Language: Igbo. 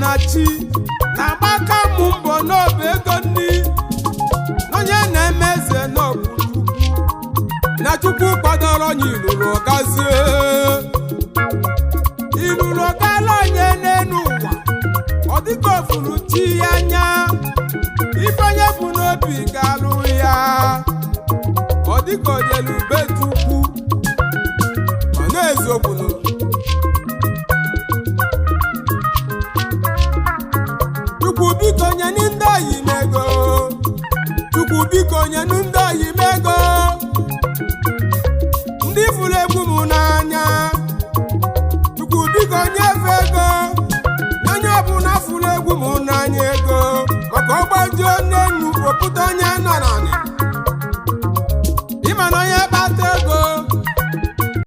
na chi na-agbaka mụ mbọ n'ọba ego nni, onye na-eme eze n'ọbụ Chukwu, na Chukwu kwadoro onye iluru ọgazie, iluru ọgala onye n'elu ụwa. Ọ dịka ofuru chi ya anya, ife onye bụ n'obi ga-alụ ya. Ọ dịka ojelu be Chukwu, ọ na-ezokwunu. Chukwu biko nyenu ndị oyi m ego. Chukwu biko nyenu ndị oyi m ego, ndị fụrụ egwu m n'anya. Chukwu biko nyefe ego, onye ọbụla fụrụ egwu m n'anya ego, maka ọgbajuo n'enu opụta onye nọ n'anị.